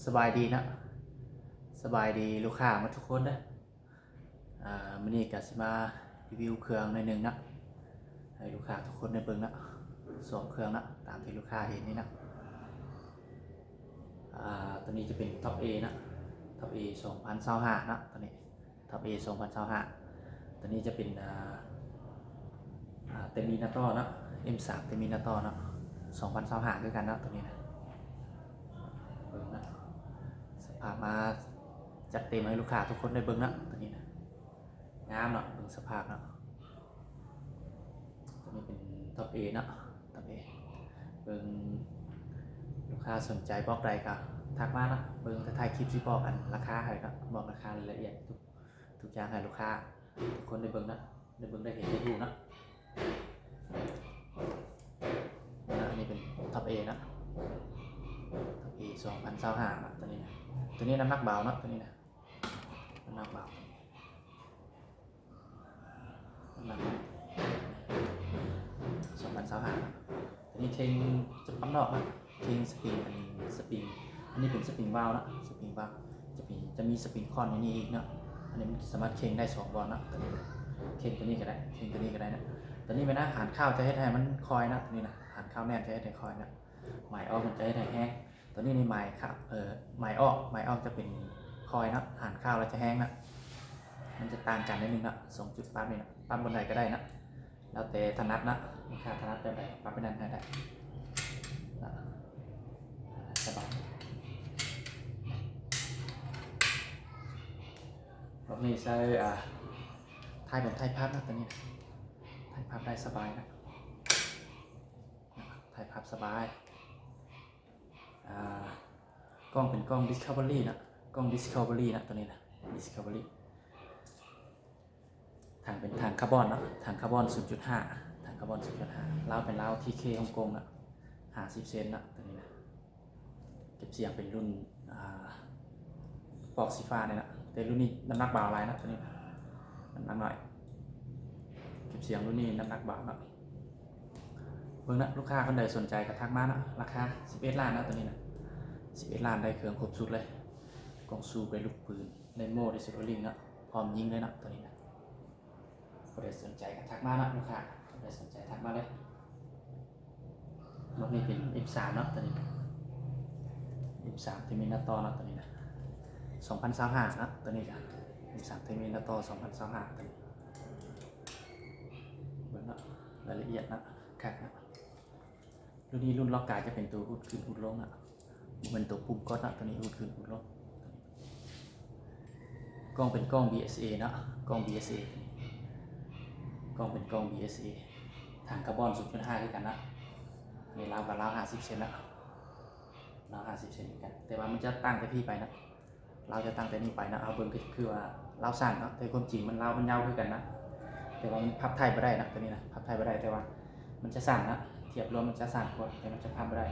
ສະບາຍດີນະ ສະບາຍດີລູກຄ້າໝົດທຸກຄົນເດີ. ອາ ມື້ນີ້ກະຊິມາຣີວິວເຄື່ອງໜ້ອຍໜຶ່ງນະ ໃຫ້ລູກຄ້າທຸກຄົນໄດ້ເບິ່ງນະ ສອງເຄື່ອງນະ ຕາມທີ່ລູກຄ້າເຫັນນີ້ນະ. ອາ ໂຕນີ້ຈະເປັນທັອບເອນະ ທັອບເອສອງພັນຊາວຫ້ານະ ໂຕນີ້ທັອບເອສອງພັນຊາວຫ້າ. ໂຕນີ້ຈະເປັນ ອາ ອາ ເຕມີນາໂຕເນາະ ເອັມສາມເຕມີນາໂຕເນາະ ສອງພັນຊາວຫ້າຄືກັນເນາະ ໂຕນີ້ນະ. ເບິ່ງນະ ສະພາບມາຈັດເຕັມໃຫ້ລູກຄ້າທຸກຄົນໄດ້ເບິ່ງເນາະ ໂຕນີ້ນະ ງາມເນາະ ເບິ່ງສະພາບເນາະ. ໂຕນີ້ເປັນທັອບເອເນາະ ທັອບເອ ເບິ່ງ ລູກຄ້າສົນໃຈບລັອກໃດກະທັກມາເນາະ ເບິ່ງແຕ່ທ້າຍຄລິບຊິບອກອັນລາຄາໃຫ້ເນາະ ບອກລາຄາລາຍລະອຽດທຸກ ທຸກຢ່າງໃຫ້ລູກຄ້າທຸກຄົນໄດ້ເບິ່ງນະ ໄດ້ເບິ່ງໄດ້ເຫັນໄດ້ຮູ້ນະ. ອັນນີ້ເປັນທັອບເອນະ ທັອບເອສອງພັນຊາວຫ້ານະ ໂຕນີ້ນະ ໂຕນີ້ນ້ຳໜັກເບົາເນາະ ໂຕນີ້ນະ ນ້ຳໜັກເບົາ ນ້ຳໜັກ ສອງພັນຊາວຫ້ານະ. ໂຕນີ້ເຄັ່ງຈະປັບນອກນະ ເຄັ່ງສະປຣິງ ອັນສະປຣິງ ອັນນີ້ເປັນສະປຣິງວາວນະ ສະປຣິງວາວ ຈະມີ ຈະມີສະປຣິງຄອນຢູ່ນີ້ອີກເນາະ. ອັນນີ້ມັນສາມາດເຄັ່ງໄດ້ສອງບ່ອນເນາະ ໂຕນີ້ນະ ເຄັ່ງໂຕນີ້ກະໄດ້ ເຄັ່ງໂຕນີ້ກະໄດ້ນະ. ໂຕນີ້ແມ່ນອາຫານຄາວຈະເຮັດໃຫ້ມັນຄອຍນະ ໂຕນີ້ນະ ອາຫານຄາວແໜ້ນຈະເຮັດໃຫ້ຄອຍນະ ໝາຍອອກມັນຈະເຮັດໃຫ້ແຮງ ໂຕນີ້ນີ້ໝາຍຄາວ ເອີ ໝາຍອອກ ໝາຍອອກຈະເປັນຄອຍເນາະ ອາຫານຄາວແລ້ວຈະແຮງນະ ມັນຈະຕ່າງກັນໜ້ອຍໜຶ່ງເນາະ. ສອງຈຸດປັບນີ້ນະ ປັບບ່ອນໃດກະໄດ້ນະ ແລ້ວແຕ່ຖະໜັດນະ ລູກຄ້າຖະໜັດແບບໃດປັບແບບນັ້ນໃຫ້ໄດ້ນະ ສະບາຍ. ພວກນີ້ໃຊ້ ອາ ຖ່າຍເປັນຖ່າຍພາບນະ ໂຕນີ້ນະ ຖ່າຍພາບໄດ້ສະບາຍນະ ຖ່າຍພາບສະບາຍ. ອາ ກ້ອງເປັນກ້ອງດິສຄັບເວີຣີນະ ກ້ອງດິສຄັບເວີຣີນະ ໂຕນີ້ນະ ດິສຄັບເວີຣີ. ຖັງເປັນຖັງຄາບອນເນາະ ຖັງຄາບອນສູນຈຸດຫ້າ ຖັງຄາບອນສູນຈຸດຫ້າ ລາວເປັນລາວທີເຄຮົງກົງນະ ຫ້າສິບເຊັນນະ ໂຕນີ້ນະ. ເກັບສຽງເປັນລຸ້ນ ອາ ປອກສີຟ້ານີ້ນະ ແຕ່ລຸ້ນນີ້ນ້ຳໜັກເບົາຫຼາຍນະ ໂຕນີ້ນະ ນ້ຳໜັກໜ້ອຍ. ເກັບສຽງລຸ້ນນີ້ນ້ຳໜັກເບົາເນາະ. ເບິ່ງນະ ລູກຄ້າຄົນໃດສົນໃຈກະທັກມາເນາະ. ລາຄາສິບເອັດລ້ານເນາະ ໂຕນີ້ນະ ສິບເອັດລ້ານໄດ້ເຄື່ອງຄົບຊຸດເລີຍ ກ້ອງຊູມ ໄດ້ລູກປືນ ໄດ້ໂມ້ ໄດ້ຊູໂດລິງເນາະ ພ້ອມຍິງເລີຍເນາະ ໂຕນີ້ນະ. ຜູ້ໃດສົນໃຈກະທັກມາເນາະ ລູກຄ້າ ຜູ້ໃດສົນໃຈທັກມາເລີຍ. ລົດນີ້ເປັນເອັມສາມເນາະ ໂຕນີ້ນະ ເອັມສາມເທມີນາໂຕເນາະ ໂຕນີ້ນະ ສອງພັນຊາວຫ້າເນາະ ໂຕນີ້ກະເອັມສາມເທມີນາໂຕ ສອງພັນຊາວຫ້າ ໂຕນີ້. ເບິ່ງເນາະ ລາຍລະອຽດເນາະ ຄັກເນາະ. ລຸ້ນນີ້ລຸ້ນລັອກກາຈະເປັນໂຕຮຸດຂຶ້ນຮຸດລົງນະ ບໍ່ແມ່ນໂຕປຸ່ມກົດນະ ໂຕນີ້ຮຸດຂຶ້ນຮຸດລົງ. ກ້ອງເປັນກ້ອງບີເອສເອເນາະ ກ້ອງບີເອສເອ ໂຕນີ້ ກ້ອງເປັນກ້ອງບີເອສເອ ຖັງຄາບອນສູນຈຸດຫ້າຄືກັນນະ. ນີ້ລາວກະລາວຫ້າສິບເຊັນນະ ລາວຫ້າສິບເຊັນຄືກັນ ແຕ່ວ່າມັນຈະຕ່າງແຕ່ພີ້ໄປນະ. ລາວຈະຕັ້ງແຕ່ນີ້ໄປເນາະ ເຮົາເບິ່ງຄື ຄືວ່າລາວສັ້ນເນາະ ແຕ່ຄວາມຈິງມັນລາວມັນຍາວຄືກັນນະ ແຕ່ວ່າມັນພັບໄທບໍ່ໄດ້ເນາະ ໂຕນີ້ນະ ພັບໄທບໍ່ໄດ້ ແຕ່ວ່າມັນຈະສັ້ນເນາະ ທຽບລວມມັນຈະສັ້ນກວ່າ ແຕ່ມັນຈະພັບບໍ່ໄດ້.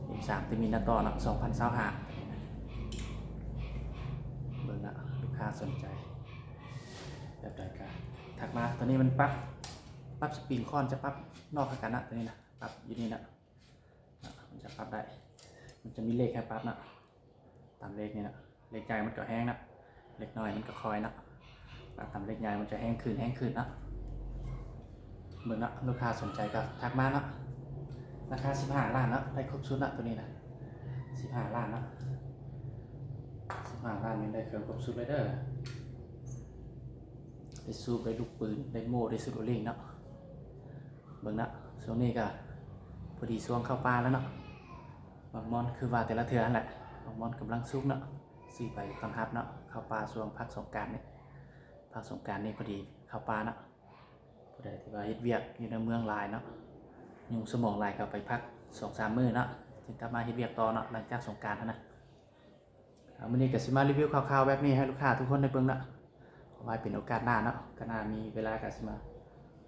ເອັມສາມເທມີນາໂຕເນາະ ສອງພັນຊາວຫ້າ ໂຕນີ້ນະ. ເບິ່ງເນາະ ລູກຄ້າສົນໃຈແບບໃດກະທັກມາ. ໂຕນີ້ມັນປັບ ປັບສະປຣິງຄອນຈະປັບນອກຄືກັນນະ ໂຕນີ້ນະ ປັບຢູ່ນີ້ນະ. ນະ ມັນຈະປັບໄດ້ ມັນຈະມີເລກໃຫ້ປັບນະ ຕາມເລກນີ້ນະ ເລກໃຫຍ່ມັນກະແຮງນະ ເລກນ້ອຍມັນກະຄ່ອຍນະ ປັບຕາມເລກໃຫຍ່ມັນຈະແຮງຂຶ້ນແຮງຂຶ້ນນະ. ເບິ່ງນະ ລູກຄ້າສົນໃຈກະທັກມານະ. ລາຄາສິບຫ້າລ້ານນະ ໄດ້ຄົບຊຸດນະ ໂຕນີ້ນະ ສິບຫ້າລ້ານນະ ສິບຫ້າລ້ານນີ້ໄດ້ເຄື່ອງຄົບຊຸດເລີຍເດີ ໄດ້ສູບ ໄດ້ລູກປືນ ໄດ້ໂມ້ ໄດ້ຊູໂດລິງເນາະ. ເບິ່ງນະ ຊ່ວງນີ້ກະພໍດີຊ່ວງເຂົ້າປ່າແລ້ວເນາະ ໝາກມ່ອນ ຄືວ່າແຕ່ລະເທື່ອຫັ້ນແຫຼະ ໝາກມ່ອນກຳລັງສຸກເນາະ ຊື້ໄປຕ້ອນຮັບເນາະ ເຂົ້າປ່າຊ່ວງພັກສົງການນີ້ ພັກສົງການນີ້ພໍດີເຂົ້າປ່າເນາະ. ຜູ້ໃດທີ່ວ່າເຮັດວຽກຢູ່ໃນເມືອງຫຼາຍເນາະ ຫຍຸ້ງສະໝອງຫຼາຍກະໄປພັກສອງສາມມື້ເນາະ ຈຶ່ງກັບມາເຮັດວຽກຕໍ່ເນາະ ຫຼັງຈາກສົງການຫັ້ນນະ. ອາ ມື້ນີ້ກະຊິມາຣີວິວຄ່າວໆແບບນີ້ໃຫ້ລູກຄ້າທຸກຄົນໄດ້ເບິ່ງເນາະ ເອົາໄວ້ເປັນໂອກາດໜ້າເນາະ ກາດໜ້າມີເວລາກະຊິມາ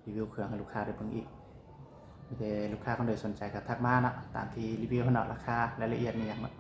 ຣີວິວເຄື່ອງໃຫ້ລູກຄ້າໄດ້ເບິ່ງອີກ. ມີແຕ່ລູກຄ້າຄົນໃດສົນໃຈກະທັກມາເນາະ ຕາມທີ່ຣີວິວຫັ້ນເນາະ ລາຄາ ລາຍລະອຽດມີຫຍັງເນາະ